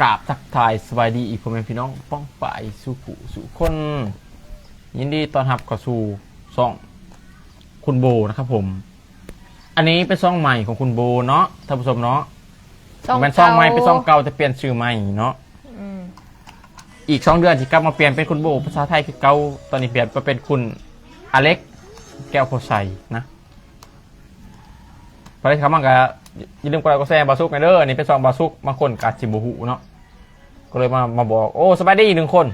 ກາບທັກທາຍສະບາຍດີອີກ ພໍ່ແມ່ພີ່ນ້ອງປ້ອງປາຍສູ່ຜູ້ສູ່ຄົນ. ຍິນດີຕ້ອນຮັບເຂົ້າສູ່ຊ່ອງຄຸນໂບນະຄັບຜົມ. ອັນນີ້ເປັນຊ່ອງໃໝ່ຂອງຄຸນໂບເນາະທ່ານຜູ້ຊົມເນາະ. ແມ່ນຊ່ອງໃໝ່ ເປັນຊ່ອງເກົ່າ ແຕ່ປ່ຽນຊື່ໃໝ່ເນາະ. ອືມ ອີກສອງເດືອນຊິກັບມາປ່ຽນເປັນຄຸນໂບພາສາໄທຄືເກົ່າ. ຕອນນີ້ປ່ຽນມາເປັນຄຸນອາເລັກ ແກ້ວໂພໄຊນະ. ໃຜເຂົ້າມາກໍຢ່າລືມກົດໄລກົດແຊບ່າວສຸກແດ່ເດີ. ອັນນີ້ເປັນຊ່ອງບ່າວສຸກ ບາງຄົນກໍອາດຊິບໍ່ຮູ້ເນາະ ກໍເລີຍມາ ມາບອກ. ໂອ້ ສະບາຍດີອີກໜຶ່ງຄົນ.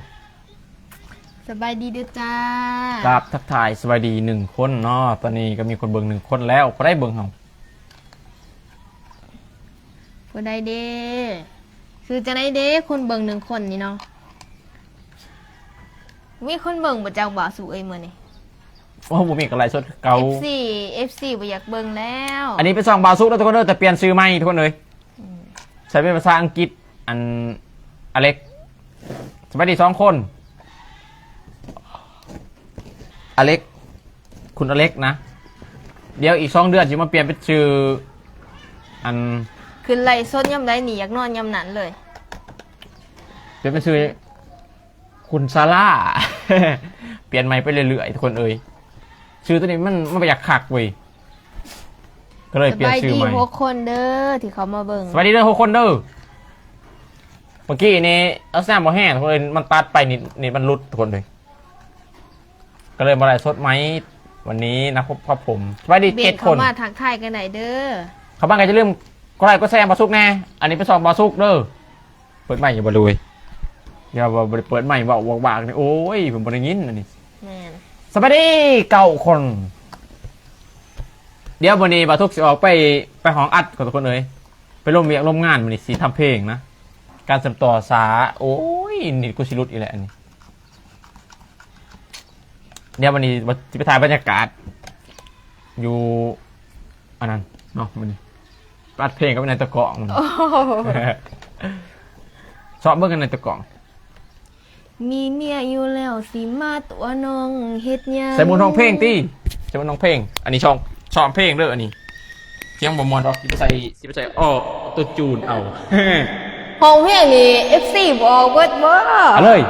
ສະບາຍດີເດີຈ້າ. ກາບທັກທາຍສະບາຍດີໜຶ່ງຄົນເນາະ. ຕອນນີ້ກໍມີຄົນເບິ່ງໜຶ່ງຄົນແລ້ວ. ຜູ້ໃດເບິ່ງເຮົາ? ຜູ້ໃດເດ? ຊື່ຈັ່ງໃດເດ ຄົນເບິ່ງໜຶ່ງຄົນນີ້ເນາະ? ມີຄົນເບິ່ງບໍ່ຈັກ ບ່າວສຸກເອີຍ ມື້ນີ້? ໂອ້ ບໍ່ມີກໍໄລສົດຄືເກົ່າ. ເອັຟຊີ ເອັຟຊີບໍ່ຢາກເບິ່ງແລ້ວ. ອັນນີ້ເປັນຊ່ອງບ່າວສຸກເດີທຸກຄົນເດີ ແຕ່ປ່ຽນຊື່ໃໝ່ທຸກຄົນເອີຍ. ອືມ ໃຊ້ເປັນພາສາອັງກິດ. ອັນ ອາເລັກ ສະບາຍດີສອງຄົນ. ອາເລັກ ຄຸນອາເລັກນະ. ດຽວອີກສອງເດືອນຊິມາປ່ຽນເປັນຊື່ ອັນ ຂຶ້ນໄລສົດຍາມໃດນີ້ ຢາກນອນຍາມນັ້ນເລີຍ. ປ່ຽນເປັນຊື່ ຄຸນຊາລາ. ປ່ຽນໃໝ່ໄປເລື້ອຍໆ ທຸກຄົນເອີຍ. ຊື່ໂຕນີ້ມັນ ມັນບໍ່ຢາກຄັກເວີຍ ກໍເລີຍປ່ຽນຊື່ໃໝ່. ສະບາຍດີຫົກຄົນເດີທີ່ເຂົ້າມາເບິ່ງ. ສະບາຍດີເດີຫົກຄົນເດີ. ເມື່ອກີ້ນີ້ເອົາສະໜາມບໍ່ແຮງທຸກຄົນເອີຍ ມັນຕັດໄປນິດ ນິດມັນຫຼຸດທຸກຄົນເອີຍ ກໍເລີຍມາໄລສົດໃໝ່ວັນນີ້ນະຄັບຜົມ. ສະບາຍດີເຈັດຄົນ. ເຂົ້າມາທັກທາຍກັນໄດ້ເດີ. ເຂົ້າມາກໍຢ່າລືມກົດໄລກົດແຊບ່າວສຸກແດ່. ອັນນີ້ເປັນຊ່ອງບ່າວສຸກເດີ. ເປີດໄມຢູ່ບໍ່ລຸຍ? ຢ່າວ່າບໍ່ໄດ້ເປີດໄມ ເວົ້າວາກໆນີ້ ໂອ້ຍ ເພິ່ນບໍ່ໄດ້ຍິນອັນນີ້. ແມ່ນ. ສະບາຍດີເກົ້າຄົນ. ດຽວມື້ນີ້ບ່າວສຸກຊິອອກໄປ ໄປຫ້ອງອັດກ່ອນທຸກຄົນເອີຍ ໄປລົມວຽກລົມງານ. ມື້ນີ້ຊິທຳເພງນະ ການເຊື່ອມຕໍ່ຊ້າ. ໂອ້ຍ ນິດກູຊິຫຼຸດອີກແລ້ວອັນນີ້. ດຽວວັນນີ້ຊິໄປຖ່າຍບັນຍາກາດຢູ່ອັນນັ້ນເນາະ ມື້ນີ້ອັດເພງກັບນາຍຕະກ້ອງ. ໂອ້ໂຫ ຊອບເບິ່ງກັນນາຍຕະກ້ອງ. ມີເມຍຢູ່ແລ້ວ ຊິມາຕົວະນ້ອງເຮັດຫຍັງ? ໃສ່ໝວກຮ້ອງເພງຕິ ໃສ່ໝວກຮ້ອງເພງ. ອັນນີ້ຊອງ ຊອງເພງເດີ ອັນນີ້ສຽງບໍ່ມ່ວນດອກ. ຊິໄປໃສ່ ຊິໄປໃສ່ ອໍ ອໍໂຕຈູນເອົາ. ຮ້ອງເພງນີ້ ເອັຟຊີບໍ່ອອກເບິດບໍ່? ເອົາເລີຍ.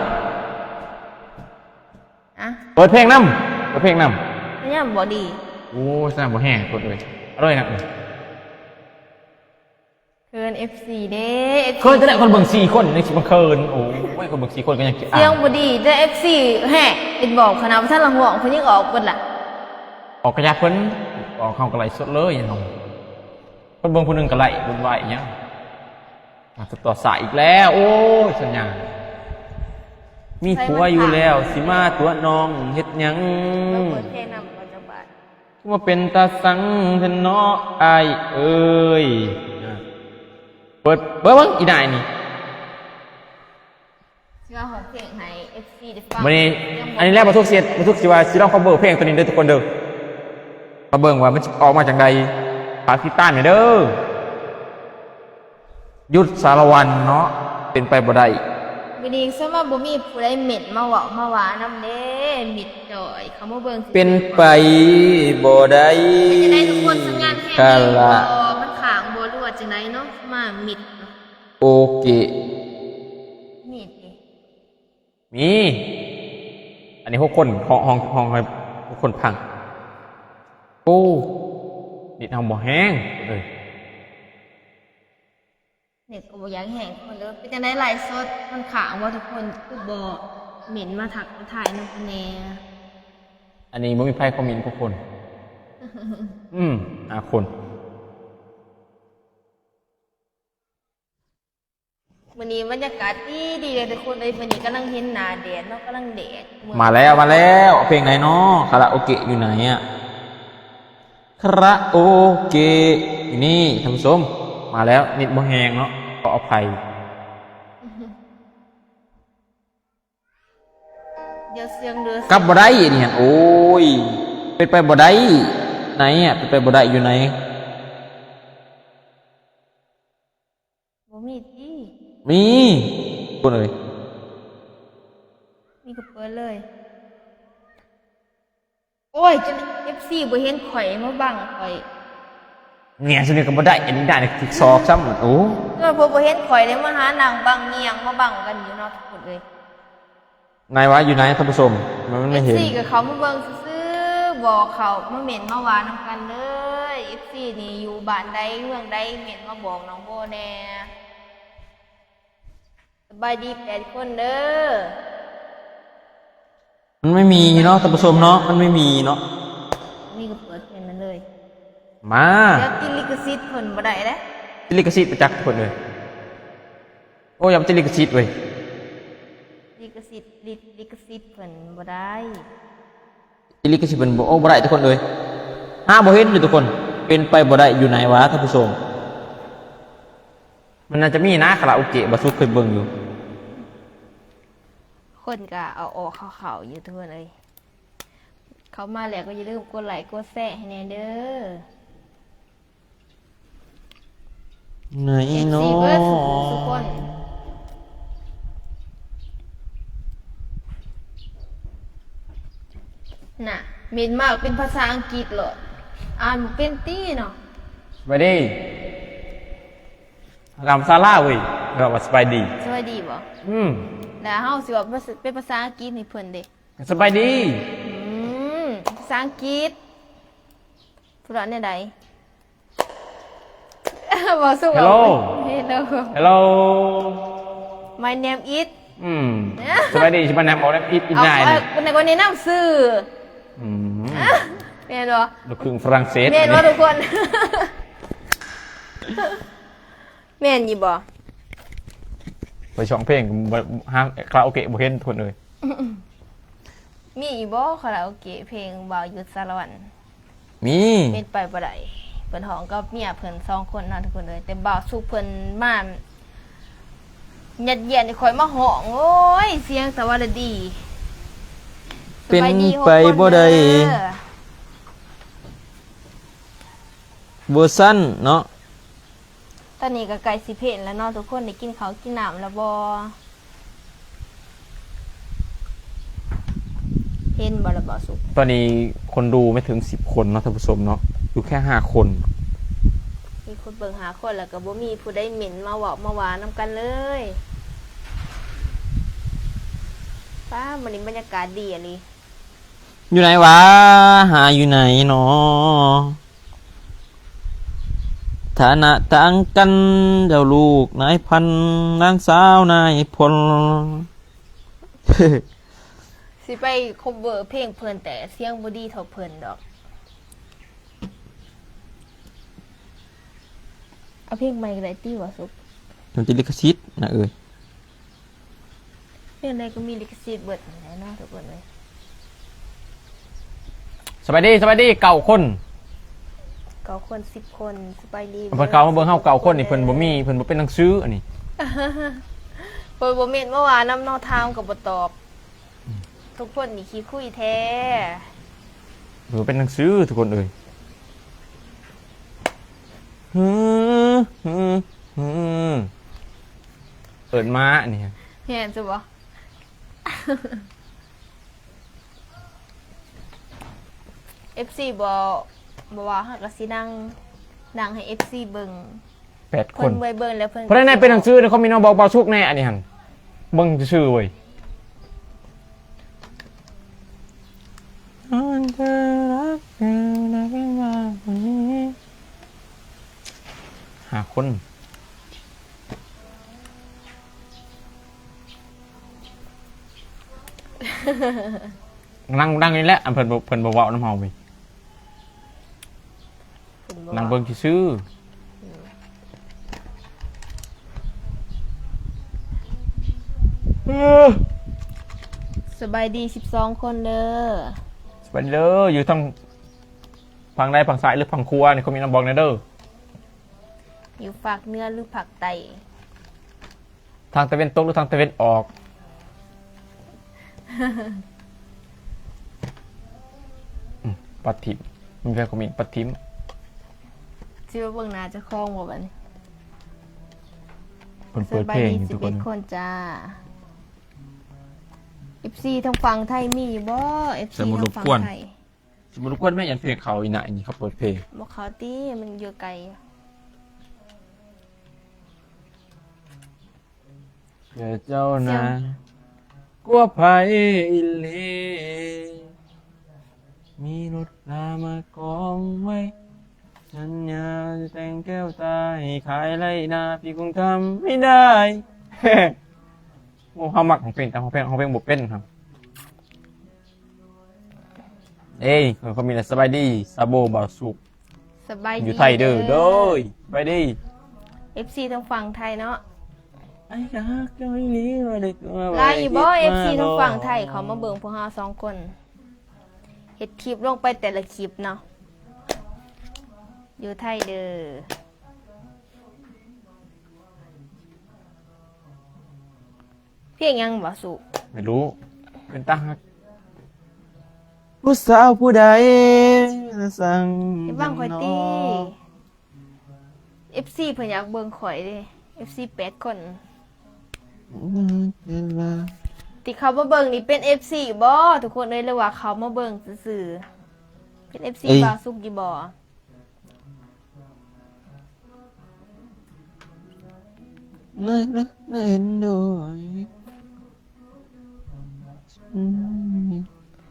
ອະ ເປີດເພງນຳ ເປີດເພງນຳ. ສັນຍານບໍ່ດີ. ໂອ້ ສັນຍານບໍ່ແຮງໂພດເອີຍ. ເອົາເລີຍນະ. ເຂີນເອັຟຊີເດ້ ເຂີນຈັ່ງໃດ ຄົນເບິ່ງສີ່ຄົນຍັງຊິມາເຂີນ. ໂອ້ຍ ຄົນເບິ່ງສີ່ຄົນກໍຍັງ ສຽງບໍ່ດີ ແຕ່ເອັຟຊີແຮງ ເປັນບອກຂະໜາດບໍ່ທັນລະຮ້ອງ ເພິ່ນຍັງອອກເບິດລະ. ອອກກະຢ່າເພິ່ນ ອອກ ເຮົາກໍໄລສົດເລີຍເຮົາ. ຄົນເບິ່ງຜູ້ໜຶ່ງກໍໄລ ວຸ່ນວາຍອີ່ຫຍັງ. ອ່ະ ຕໍ່ສາຍອີກແລ້ວ. ໂອ້ຍ ສັນຍານ ມີຜົວຢູ່ແລ້ວ ຊິມາຕົວະນ້ອງເຮັດຫຍັງ? ເບິ່ງເປີດເພງນຳ ເອົາຈັກບາດ. ຄືວ່າເປັນຕາສັງແທ້ເນາະອ້າຍເອີຍ. ເປີດ ເບິ່ງ ເບິ່ງອີ່ນາຍນີ້ ຊິມາຮ້ອງເພງໃຫ້ເອັຟຊີໄດ້ຟັງ. ມື້ນີ້ ອັນນີ້ແຫຼະ ບ່າວສຸກຊິ ບ່າວສຸກຊິວ່າຊິລອງຄັບເວີເພງໂຕນີ້ເດີທຸກຄົນເດີ. ມາເບິ່ງວ່າມັນຊິອອກມາຈັ່ງໃດ. ຝາກຕິດຕາມແດ່ເດີ. ຢຸດສາລະວັນເນາະ ເປັນໄປບໍ່ໄດ້. ມື້ນີ້ສະມາບໍ່ມີຜູ້ໃດເມັ້ນມາເວົ້າມາວ່ານຳເດ້ ມິດຈ່ອຍເຂົ້າມາເບິ່ງ. ເປັນໄປບໍ່ໄດ້. ເປັນຈັ່ງໃດທຸກຄົນ ສັນຍານແຮງດີບໍ່? ມັນຄ້າງບໍ່ ຫຼືວ່າຈັ່ງໃດເນາະ? ມາມິດເນາະ. ໂອເຄ ມີຕິ? ມີ. ອັນນີ້ຫົກຄົນ ຫ້ອງ ຫ້ອງ ຫ້ອງໃຫ້ຫົກຄົນພັງ. ໂອ້ ນິດເຮົາບໍ່ແຮງເອີຍ. ເນັດກໍບໍ່ຢາກແຮງຄົນເດີ. ເປັນຈັ່ງໃດໄລຟ໌ສົດ ມັນຄ້າງບໍ່ທຸກຄົນ? ຄືບໍ່ເມັ້ນມາທັກມາທາຍນຳກັນແດ່. ອັນນີ້ບໍ່ມີໃຜຄອມເມັ້ນຈັກຄົນ. ອືມ ຫ້າຄົນ. ມື້ນີ້ບັນຍາກາດດີໆເລີຍທຸກຄົນເອີຍ. ມື້ນີ້ກຳລັງເຫັນໜ້າແດດເນາະ ກຳລັງແດດ. ມາແລ້ວ ມາແລ້ວ ເພງໃດເນາະ? ຄາຣາໂອເກະຢູ່ໃນອະ? ຄາຣາໂອເກະຢູ່ນີ້ທ່ານຜູ້ຊົມ. ມາແລ້ວ ນິດບໍ່ແຮງເນາະ ຂໍອະໄພ. ດຽວສຽງເດີ ກັບບໍ່ໄດ້ນີ້. ໂອ້ຍ ເປັນໄປບໍ່ໄດ້. ໃນອະ ເປັນໄປບໍ່ໄດ້ຢູ່ໃນ. ບໍ່ມີຕິ? ມີ ຄົນເອີຍ. ມີກໍເປີດເລີຍ. ໂອ້ຍ ຈົນເອັຟຊີບໍ່ເຫັນຂ້ອຍ ມາບັງຂ້ອຍ. ແນມຊຳນີ້ກໍບໍ່ໄດ້ ອັນນີ້ໄດ້ ຖືກສອກຊ້ຳ. ໂອ້ ແລ້ວເພິ່ນບໍ່ເຫັນຂ້ອຍເດ້ ມາຫານັ່ງບັງງຽງ ມາບັງກັນຢູ່ເນາະທຸກຄົນເອີຍ. ນາຍວ່າຢູ່ໃນ ທ່ານຜູ້ຊົມ ມັນ ມັນໄມ່ເຫັນ. ເອັຟຊີ ກໍເຂົ້າມາເບິ່ງຊື່ໆ ບໍ່ເຂົ້າມາເມັ້ນມາວ່ານຳກັນເລີຍ. ເອັຟຊີ ນີ້ຢູ່ບ້ານໃດເມືອງໃດ ເມັ້ນມາບອກນ້ອງໂບແດ່. ສະບາຍດີແປດຄົນເດີ. ມັນໄມ່ມີເນາະ ທ່ານຜູ້ຊົມເນາະ ມັນໄມ່ມີເນາະ. ນີ້ກໍເປີດເພງນັ້ນເລີຍ ມາ. ແລ້ວຕິດລິຂະສິດເພິ່ນບໍ່ໄດ້ເດ້. ຕິດລິຂະສິດໄປຈັກຄົນເອີຍ. ໂອ້ ຢ່າໄປຕິດລິຂະສິດເວີຍ. ລິຂະສິດ ລິ ລິຂະສິດເພິ່ນບໍ່ໄດ້. ອີລິກະຊິເປັນບໍ່ ໂອ້ ບໍ່ໄດ້ທຸກຄົນເອີຍ. ຫາບໍ່ເຫັນຢູ່ທຸກຄົນ. ເປັນໄປບໍ່ໄດ້ຢູ່ໃນຫວາທ່ານຜູ້ຊົມ. ມັນໜ້າຈະມີນະ ຄາຣາໂອເກະ ບ່າວສຸກເຄີຍເບິ່ງຢູ່. ຄົນກໍເອົາອອກເຂົ້າໆຢູ່ທຸກຄົນເອີຍ. ເຂົ້າມາແລ້ວກໍຢ່າລືມກົດໄລກົດແຊໃຫ້ແດ່ເດີ. ໃນເນາະ ເອັຟຊີ ເບິດສຸກຄົນ. ນະ ເມັນມາເປັນພາສາອັງກິດໂລດ ອ່ານບໍ່ເປັນຕິເນາະ. ສະບາຍດີ ກຳສາລາເວີຍ ເວົ້າວ່າສະບາຍດີ. ສະບາຍດີບໍ່? ອືມ ແລ້ວເຮົາຊິເວົ້າເປັນພາສາອັງກິດໃຫ້ເພິ່ນເດ້. ສະບາຍດີ. ອືມ ພາສາອັງກິດ ເພິ່ນເວົ້າແນວໃດ? ເວົ້າສູ່ Hello Hello Hello My name is ອືມ ສະບາຍດີ ຊິມານຳເອົາ is ອີກ ເອົາ ນາຍ ເອົາ ນີ້ ເອົາ ແນະນຳຊື່. ອືມ ແມ່ນບໍ່? ລູກຄຶ່ງຝຣັ່ງເສດ ແມ່ນບໍ່ທຸກຄົນ? ແມ່ນຢູ່ບໍ່? ໄປຮ້ອງເພງ ຫາຄາຣາໂອເກະບໍ່ເຫັນທຸກຄົນເອີຍ. ມີອີກບໍ່ຄາຣາໂອເກະເພງບ່າວຍຸດສາລະວັນ? ມີ ເປັນໄປບໍ່ໄດ້ ເພິ່ນຮ້ອງກັບເມຍເພິ່ນສອງຄົນເນາະທຸກຄົນເອີຍ. ແຕ່ບ່າວສຸກເພິ່ນມາຍັດຢຽດໃຫ້ຂ້ອຍມາຮ້ອງ ໂອ້ຍ ສຽງຕະວາລະດີ. ເປັນໄປບໍ່ໄດ້ ເວີຊັນເນາະ. ຕອນນີ້ກໍໃກ້ຊິເພນແລ້ວເນາະທຸກຄົນ ໄດ້ກິນເຂົ້າກິນນ້ຳແລ້ວບໍ່? ເຫັນບໍ່ລະບ່າວສຸກ? ຕອນນີ້ຄົນດູໄມ່ເຖິງສິບຄົນເນາະທ່ານຜູ້ຊົມເນາະ ຢູ່ແຄ່ຫ້າຄົນ. ມີຄົນເບິ່ງຫ້າຄົນ ແລ້ວກໍບໍ່ມີຜູ້ໃດເມັ້ນມາເວົ້າມາວ່ານຳກັນເລີຍ. ປ້າ ມື້ນີ້ບັນຍາກາດດີອີ່ຫຼີ. ຢູ່ໃນຫວາ ຫາຢູ່ໃນເນາະ. ຖານະຕ່າງກັນ ເຈົ້າລູກນາຍພັນ ຫຼານສາວນາຍພົນ. ຊິໄປ cover ເພງເພິ່ນ ແຕ່ສຽງບໍ່ດີເທົ່າເພິ່ນດອກ. ເອົາເພງໃໝ່ກໍໄດ້ຕິ ບ່າວສຸກ? ມັນຕິດລິຂະສິດນະເອີຍ. ເພງໃດກໍມີລິຂະສິດເບິດຫັ້ນແຫຼະເນາະທຸກຄົນເອີຍ. ສະບາຍດີ ສະບາຍດີ ເກົ້າຄົນ ເກົ້າຄົນ ສິບຄົນ ສະບາຍດີ. ເພິ່ນເຂົ້າມາເບິ່ງເຮົາເກົ້າຄົນນີ້ ເພິ່ນບໍ່ມີ ເພິ່ນບໍ່ເປັນໜັງສືອັນນີ້. ເພິ່ນບໍ່ເມັ້ນມາວ່ານຳເນາະ ຖາມກໍບໍ່ຕອບ. ອືມ ທຸກຄົນນີ້ຂີ້ຄຸຍແທ້. ເອີ ເປັນໜັງສືທຸກຄົນເອີຍ. ເອີ້ນມາອັນນີ້ ແມ່ນຊະບໍ່? ເອັຟຊີບໍ່ ບໍ່ວ່າ ເຮົາກໍຊິນັ່ງ ນັ່ງໃຫ້ເອັຟຊີເບິ່ງ. ແປດຄົນ ເພິ່ນເມື່ອຍເບິ່ງແລ້ວເພິ່ນ ຜູ້ໃດແນເປັນໜັງສືໃນຄອມເມັນມາບອກບ່າວສຸກແດ່ ອັນນີ້ຫັ້ນ ເບິ່ງຊື່ໆເວີຍ. ຫ້າຄົນ ນັ່ງ ນັ່ງນີ້ແຫຼະ ອັນເພິ່ນບໍ່ ເພິ່ນບໍ່ເວົ້ານຳເຮົາເວີຍ. ເພິ່ນບໍ່ ນັ່ງເບິ່ງຊື່ໆ. ເອີ ສະບາຍດີສິບສອງຄົນເດີ. ສະບາຍດີເດີ ຢູ່ທາງຝັ່ງໃດ ຝັ່ງຊ້າຍ ຫຼື ຝັ່ງຂວາ ໃນຄອມເມັນມາບອກແດ່ເດີ. ຢູ່ພາກເໜືອ ຫຼື ພາກໃຕ້? ທາງຕາເວັນຕົກ ຫຼື ທາງຕາເວັນອອກ? ອືມ ປັດຖິ້ມ ມີແຟນຄອມເມັນປັດຖິ້ມ. ຊິມາເບິ່ງໜ້າເຈົ້າຂອງບໍ່ບັດນີ້? ເພິ່ນເປີດເພງຢູ່ທຸກຄົນ. ສະບາຍດີສິບເອັດຄົນຈ້າ. ເອັຟຊີທາງຝັ່ງໄທມີຢູ່ບໍ່? ເອັຟຊີທາງຝັ່ງໄທ. ສະມມຸດລົບກວນ. ບໍ່ລົບກວນແມ່ ຢ້ານເພງເຂົ້າອີ່ໜ້ານີ້ ເຂົາເປີດເພງ. ບໍ່ເຂົ້າຕິ ມັນຢູ່ໄກຢູ່. ແຕ່ເຈົ້ານະ ກົວໃຜອີ່ຫຼີ ມີລົດລາມາກອງໄວ້ ສັນຍາຈະແຕ່ງແກ້ວຕາ ໃຫ້ຂາຍໄລ່ນາ ພີ່ຄົງທຳໄມ່ໄດ້. ໂອ້ ເຮົາມັກຮ້ອງເພງ ແຕ່ຮ້ອງເພງ ຮ້ອງເພງບໍ່ເປັນ. ເອີຍ ເຂົາມີແຕ່ສະບາຍດີ ຊາໂບ ບ່າວສຸກ ສະບາຍດີ ຢູ່ໄທເດີ ເດີ ໂດຍ ສະບາຍດີ ເອັຟຊີ ທາງຝັ່ງໄທເນາະ. ອ້າຍກໍຮັກເຈົ້າອີ່ຫຼີ ວ່າໄດ້ຕົວ ຫຼາຍຢູ່ບໍ່ ເອັຟຊີ ທາງຝັ່ງໄທ ເຂົ້າມາເບິ່ງພວກເຮົາສອງຄົນ ເຮັດຄລິບລົງໄປແຕ່ລະຄລິບເນາະ ຢູ່ໄທເດີ. ເພງຫຍັງບໍ່ສຸ? ໄມ່ຮູ້ ເປັນຕາຮັກ ຜູ້ສາວຜູ້ໃດລະສັ່ງ ຢ່າບັງຂ້ອຍຕິ ເອັຟຊີ ເພິ່ນຢາກເບິ່ງຂ້ອຍເດ້ ເອັຟຊີ ແປດຄົນ ທີ່ເຂົ້າມາເບິ່ງນີ້ເປັນເອັຟຊີບໍ່ທຸກຄົນເອີຍ ຫຼືວ່າເຂົ້າມາເບິ່ງຊື່ໆ ເປັນເອັຟຊີ ເອີຍ ບ່າວສຸກຢູ່ບໍ່? ເລີຍ ເລີຍ ເລີຍ ເຫັນດ້ວຍ ອືມ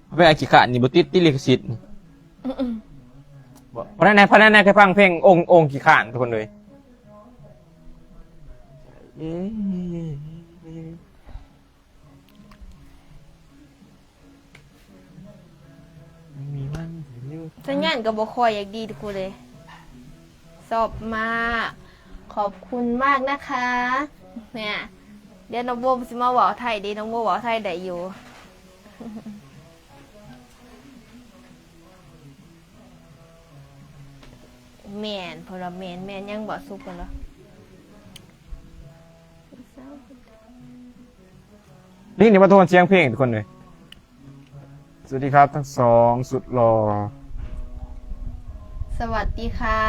ເອົາໄປອາຂີ້ຄ້ານນີ້ ບໍ່ຕິດ ຕິດລິຂະສິດນີ້. ອືມໆ ບໍ່ ເພາະນັ້ນນະ ເພາະນັ້ນນະ ເຄີຍຟັງເພງອົງ ອົງຂີ້ຄ້ານ ທຸກຄົນເອີຍ. ສັນຍານກໍບໍ່ຄ່ອຍຢາກດີທຸກຄົນເລີຍ ຊອບມາກ ຂອບຄຸນມາກນະຄະ. ແມ່ ດຽວນ້ອງໂບຊິມາເວົ້າໄທເດ້ ນ້ອງໂບເວົ້າໄທໄດ້ຢູ່. ແມ່ນ ເພິ່ນວ່າແມ່ນ ແມ່ນຫຍັງບໍ່ ສຸກເພິ່ນວ່າ ນີ້ ນີ້ມາທວນສຽງເພງທຸກຄົນເອີຍ. ສະຫວັດດີຄັບທັງສອງສຸດຫຼໍ່. ສະຫວັດດີຄ່ະ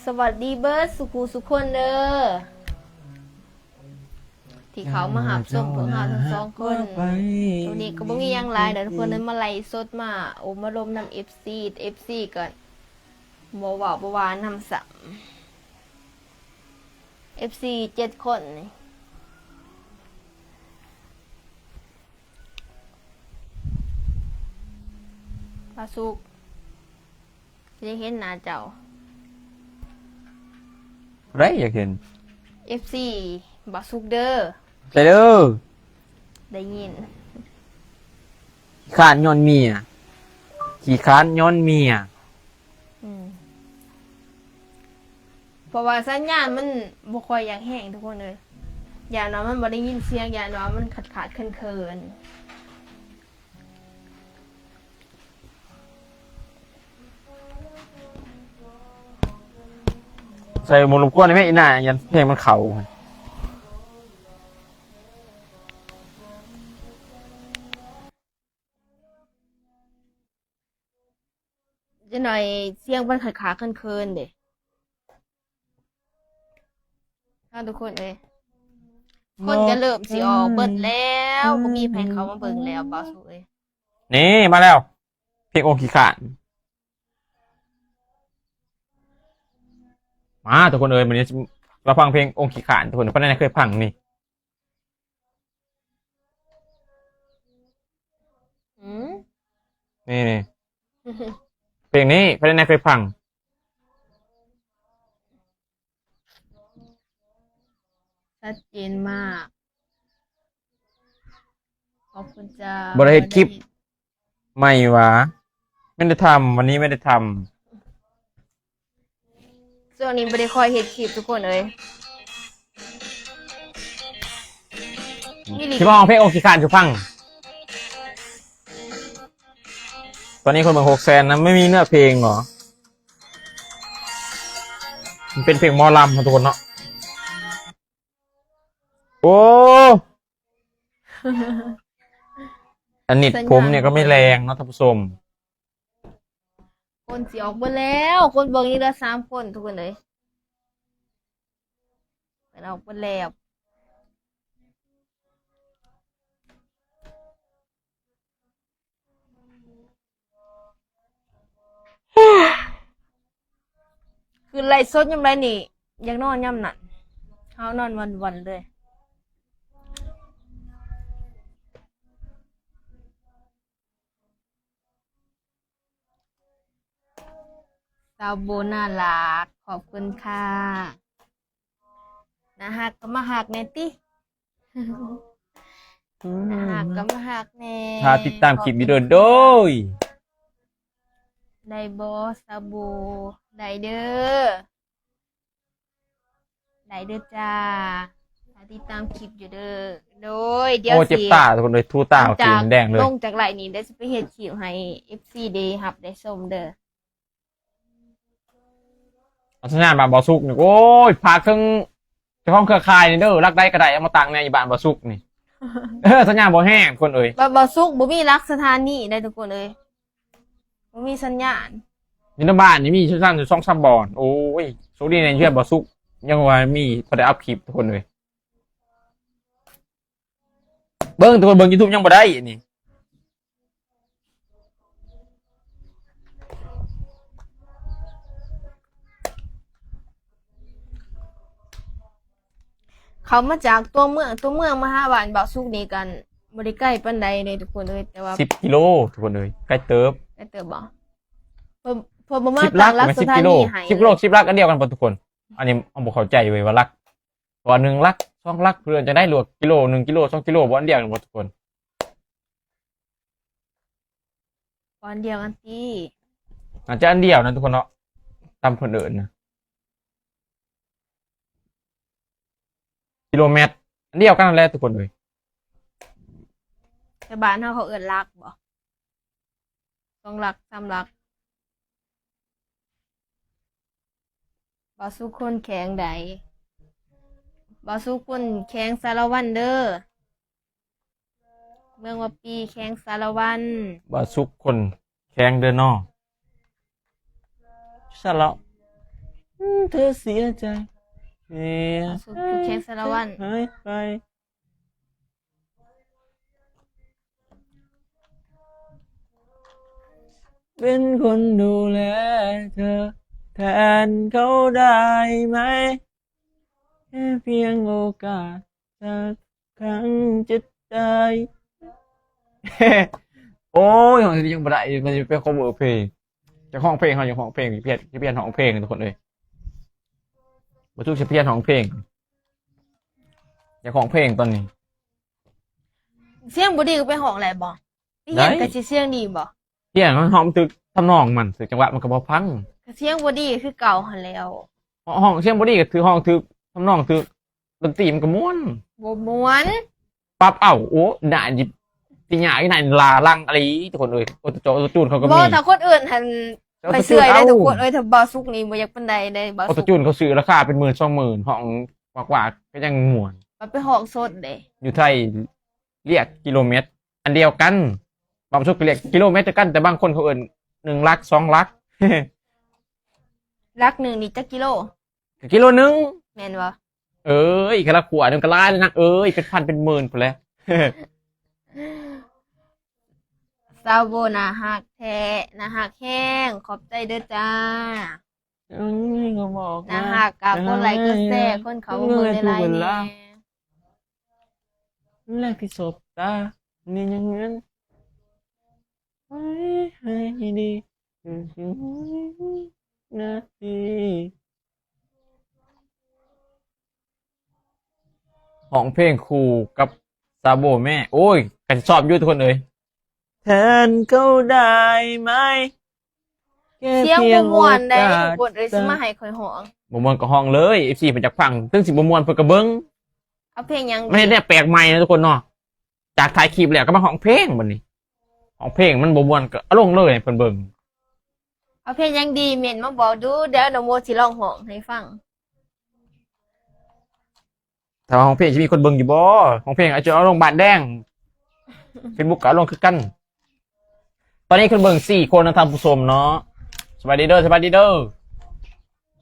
ສະຫວັດດີເບີດສູ່ຜູ້ສູ່ຄົນເດີ ທີ່ເຂົ້າມາຮັບຊົມພວກເຮົາທັງສອງຄົນ. ມື້ນີ້ກໍບໍ່ມີຫຍັງຫຼາຍດອກທຸກຄົນເອີຍ ມາໄລຟ໌ສົດ ມາໂອ້ມາລົມນຳເອັຟຊີ ເອັຟຊີກໍບໍ່ເວົ້າບໍ່ວ່ານຳຊ້ຳ. ເອັຟຊີເຈັດຄົນນີ້ ປາສຸກ ຢາກເຫັນໜ້າເຈົ້າ. ຜູ້ໃດຢາກເຫັນ? ເອັຟຊີ ປາສຸກເດີ. ໃສ່ເດີ. ໄດ້ຍິນ. ຂີ້ຄ້ານຍ້ອນເມຍ ຂີ້ຄ້ານຍ້ອນເມຍ. ອືມ ເພາະວ່າສັນຍານມັນບໍ່ຄ່ອຍຢາກແຮງທຸກຄົນເອີຍ ຢ້ານວ່າມັນບໍ່ໄດ້ຍິນສຽງ ຢ້ານວ່າມັນຂາດໆເຂີນໆ. ໃສ່ໝູ່ລົບກວນໄດ້ແມ ອີ່ໜ້າ ຢ້ານເພງມັນເຂົ້າ. ຈັກໜ້ອຍສຽງມັນຂາດໆເຂີນໆເດ້ ເຮົາທຸກຄົນເອີຍ. ຄົນກໍເລີ່ມຊິອອກເບິດແລ້ວ ບໍ່ມີໃຜເຂົ້າມາເບິ່ງແລ້ວ ບ່າວສຸເອີຍ. ນີ້ມາແລ້ວ ເພງອົງຂີ້ຄ້ານ ມາທຸກຄົນເອີຍ. ມື້ນີ້ມາຟັງເພງອົງຂີ້ຄ້ານ ທຸກຄົນ ປານໃດເຄີຍຟັງນີ້? ອືມ ນີ້ ນີ້ ເພງນີ້ ໃຜແນ່ເຄີຍຟັງ? ຊັດເຈນມາກ ຂອບຄຸນເຈົ້າ. ບໍ່ໄດ້ເຮັດຄລິບໃໝ່ຫວາ? ໄມ່ໄດ້ທຳ ວັນນີ້ໄມ່ໄດ້ທຳ. ຊ່ວງນີ້ບໍ່ໄດ້ຄ່ອຍເຮັດຄລິບທຸກຄົນເອີຍ. ມີ ຊິມາຮ້ອງເພງອົງຂີ້ຄ້ານສູ່ຟັງ. ຕອນນີ້ຄົນເບິ່ງຫົກແສນນະ ໄມ່ມີເນື້ອເພງເນາະ. ມັນເປັນເພງໝໍລຳເນາະທຸກຄົນເນາະ. ໂອ້ ອັນນີ້ ສັນຍານ ຜົມນີ້ກໍໄມ່ແຮງເນາະທ່ານຜູ້ຊົມ. ຄົນຊິອອກເບິດແລ້ວ ຄົນເບິ່ງຍັງເຫຼືອສາມຄົນທຸກຄົນເອີຍ. ເພິ່ນອອກເບິດແລ້ວ. ຄືໄລຟ໌ສົດຍາມໃດນີ້ ຢາກນອນຍາມນັ້ນ ເຮົານອນວັນໆເລີຍ. ສາວໂບໜ້າລັກ ຂອບຄຸນຄ່ະ. ໜ້າຮັກກໍມາຮັກແດ່ຕິ ອືມ ໜ້າຮັກກໍມາຮັກແດ່. ຖ້າຕິດຕາມຄລິບຢູ່ເດີ ໂດຍ. ໄດ້ບໍ່ສາວໂບ? ໄດ້ເດີ ໄດ້ເດີຈ້າ ຖ້າຕິດຕາມຄລິບຢູ່ເດີ. ໂດຍ ດຽວ ໂອ້ ຊິ ເຈັບຕາທຸກຄົນເລີຍ ທູຕາ ເອົາຕີນແດງເລີຍ. ລົງຈາກໄລຟ໌ນີ້ ດຽວຊິໄປເຮັດຄລິບໃຫ້ເອັຟຊີໄດ້ຮັບໄດ້ຊົມເດີ. ອັດສະຍານບ້ານບໍ່ສຸກນີ້ ໂອ້ຍ ພາກເຖິງເຈົ້າຂອງເຄືອຂ່າຍນີ້ເດີ ຫຼັກໃດກໍໄດ້ ເອົາມາຕັ້ງແດ່ຢູ່ບ້ານບໍ່ສຸກນີ້. ເອີ ສັນຍານບໍ່ແຮງຄົນເອີຍ. ບ້ານບໍ່ສຸກບໍ່ມີຫຼັກສະຖານີໄດ໋ທຸກຄົນເອີຍ ບໍ່ມີສັນຍານ. ຢູ່ໃນບ້ານນີ້ມີສັນຍານຢູ່ສອງສາມບ່ອນ. ໂອ້ຍ ໂຊກດີໃນເຮືອນບໍ່ສຸກ ຍັງວ່າມີພໍໄດ້ອັບຄລິບທຸກຄົນເອີຍ. ເບິ່ງ ທຸກຄົນເບິ່ງຢູທູບຍັງບໍ່ໄດ້ນີ້. ເຂົ້າມາຈາກຕົວເມືອງ ຕົວເມືອງມາຫາບ້ານບ່າວສຸກນີ້ກັນບໍ່ໄດ້ໄກປານໃດເດ້ທຸກຄົນເອີຍ ແຕ່ວ່າ ສິບກິໂລທຸກຄົນເອີຍ ໄກເຕີບ. ໄກເຕີບບໍ່? ເພິ່ນ ເພິ່ນບໍ່ມາ ສິບຫຼັກ ຕັ້ງຫຼັກ ແມ່ນສິບກິໂລ ສະຖານີໃຫ້ ສິບກິໂລ ສິບຫຼັກອັນດຽວກັນບໍ່ທຸກຄົນ? ອັນນີ້ເຮົາບໍ່ເຂົ້າໃຈເວີຍວ່າຫຼັກ ເພາະວ່າໜຶ່ງຫຼັກ ສອງຫຼັກ ເພິ່ນຈະໄດ້ລວກກິໂລ ໜຶ່ງກິໂລ ສອງກິໂລ ບໍ່ອັນດຽວກັນບໍ່ທຸກຄົນ? ບໍ່ອັນດຽວກັນຕິ? ອາດຈະອັນດຽວນະທຸກຄົນເນາະ ຕາມເພິ່ນເອີ້ນນະ ກິໂລແມັດ ອັນດຽວກັນນັ້ນແຫຼະທຸກຄົນເອີຍ. ແຕ່ບ້ານເຮົາເຂົາເອີ້ນຫຼັກບໍ່? ສອງຫຼັກ ສາມຫຼັກ. ບ່າວສຸກຄົນແຂວງໃດ? ບ່າວສຸກຄົນແຂວງສາລະວັນເດີ ເມືອງວາປີ ແຂວງສາລະວັນ. ບ່າວສຸກຄົນແຂວງເດີນໍ ສາລະ ອືມ ເທເສຍໃຈ ເສຍ ບ່າວສຸກຢູ່ແຂວງສາລະວັນ ຫາຍໄປ. ເປັນຄົນດູແລເທີແທນເຂົາໄດ້ໄໝ? ແຄ່ພຽງໂອກາດສັກຄັ້ງຈະໄດ້. ໂອ້ຍ ຮ້ອງເທື່ອນີ້ຍັງບໍ່ໄດ້ ມັນຈະໄປ cover ເພງ. ຢາກຮ້ອງເພງ ເຮົາຢາກຮ້ອງເພງ ຊິປ່ຽນ ຊິປ່ຽນຮ້ອງເພງທຸກຄົນເອີຍ. ບໍ່ສຸກຊິປ່ຽນຮ້ອງເພງ ຢາກຮ້ອງເພງຕອນນີ້. ສຽງບໍ່ດີກໍໄປຮ້ອງໄດ້ບໍ່? ໄປຮຽນກໍຊິສຽງດີບໍ່? ຮຽນ ຮ້ອງຖືກທຳນອງມັນ ຖືກຈັງຫວະມັນກໍບໍ່ພັງ. ກໍສຽງບໍ່ດີຄືເກົ່າຫັ້ນແລ້ວ. ຮ້ອງສຽງບໍ່ດີກໍຖືກ ຮ້ອງຖືກທຳນອງ ຖືກດົນຕີມັນກໍມ່ວນ. ບໍ່ມ່ວນ. ປັບເອົາ ໂອ້ ໜ້າຊິຕິຍາກ ໜ້າຫຼ້າຫຼັງອີ່ຫຼີທຸກຄົນເອີຍ. ໂອໂຕ ໂອໂຕຈູນເຂົາກໍມີ. ບໍ່ ຖ້າຄົນອື່ນຫັ້ນ ຂ້ອຍເຊື່ອໄດ໋ທຸກຄົນເອີຍ. ຖ້າບ່າວສຸກນີ້ບໍ່ຢາກປານໃດເດ້ ບ່າວສຸກ. ໂອໂຕຈູນເຂົາຊື້ລາຄາເປັນໝື່ນສອງໝື່ນ ຮ້ອງກວ່າໆ ກໍຍັງມ່ວນ. ມັນໄປຮ້ອງສົດເດ້ ຢູ່ໄທ ລຽກກິໂລແມັດອັນດຽວກັນ. ບ່າວສຸກກໍລຽກກິໂລແມັດຄືກັນ ແຕ່ບາງຄົນເຂົາເອີ້ນໜຶ່ງຫຼັກ ສອງຫຼັກ. ຫຼັກໜຶ່ງນີ້ຈັກກິໂລ? ກໍກິໂລໜຶ່ງ ແມ່ນບໍ່? ເອີຍ ກະລະຂົວໜຶ່ງກໍຫຼາຍແລ້ວນະເອີຍ ເປັນພັນເປັນໝື່ນພຸ້ນແຫຼະ. ສາວໂບໜ້າຮັກແທ້ ໜ້າຮັກແຮງ ຂອບໃຈເດີຈ້າ. ໜ້າຮັກກໍກົດໄລກົດແຊ ຄົນເຂົ້າມາເບິ່ງຫຼາຍໆແດ່. ແລກທີ່ສົບຕາ ນີ້ຍັງເງິນ ໄວ້ໃຫ້ດີ ນາທີ. ຮ້ອງເພງຄູ່ກັບສາວໂບແມ້. ໂອ້ຍ ກໍຊອບຢູ່ທຸກຄົນເອີຍ. ແທນເຂົາໄດ້ໄໝ? ສຽງບໍ່ມ່ວນໃດ໋ທຸກຄົນເອີຍ ຊິມາໃຫ້ຂ້ອຍຮ້ອງ. ບໍ່ມ່ວນກໍຮ້ອງເລີຍ ເອັຟຊີເພິ່ນຢາກຟັງ. ເຖິງຊິບໍ່ມ່ວນເພິ່ນກໍເບິ່ງ. ເອົາເພງຫຍັງ? ມັນເຮັດແນວແປກໃໝ່ນະທຸກຄົນເນາະ. ຈາກຖ່າຍຄລິບແລ້ວກໍມາຮ້ອງເພງບັດນີ້. ຮ້ອງເພງມັນບໍ່ມ່ວນກໍເອົາລົງເລີຍໃຫ້ເພິ່ນເບິ່ງ. ເອົາເພງຫຍັງດີ ເມັ້ນມາບອກດູ ດຽວນ້ອງໂມຊິລອງຮ້ອງໃຫ້ຟັງ. ຖ້າວ່າຮ້ອງເພງຊິມີຄົນເບິ່ງຢູ່ບໍ່? ຮ້ອງເພງອາດຈະເອົາລົງບາດແດງ ເຟສບຸກກໍເອົາລົງຄືກັນ. ຕອນນີ້ຄົນເບິ່ງສີ່ຄົນນະທ່ານຜູ້ຊົມເນາະ. ສະບາຍດີເດີ ສະບາຍດີເດີ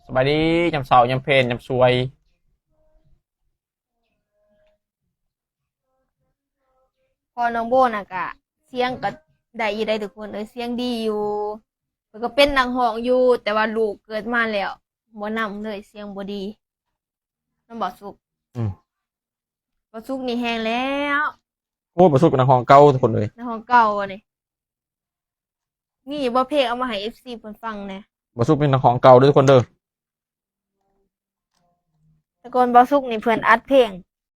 ສະບາຍດີຍາມເຊົ້າ ຍາມເພນ ຍາມສວຍ. ພໍ່ນ້ອງໂບນະກະ ສຽງກະໄດ້ຢູ່ໄດ໋ທຸກຄົນເອີຍ ສຽງດີຢູ່. ກໍເປັນນັກຮ້ອງຢູ່ ແຕ່ວ່າລູກເກີດມາແລ້ວບໍ່ນຳເລີຍ ສຽງບໍ່ດີນຳ ບ່າວສຸກ. ອືມ ບ່າວສຸກນີ້ແຮງແລ້ວ. ໂອ້ຍ ບ່າວສຸກເປັນນັກຮ້ອງເກົ່າທຸກຄົນເອີຍ. ນັກຮ້ອງເກົ່ານີ້ ມີຢູ່ບໍ່ເພງ ເອົາມາໃຫ້ເອັຟຊີເພິ່ນຟັງແດ່? ບ່າວສຸກເປັນນັກຮ້ອງເກົ່າເດີທຸກຄົນເດີ. ແຕ່ກ່ອນບ່າວສຸກນີ້ເພິ່ນອັດເພງ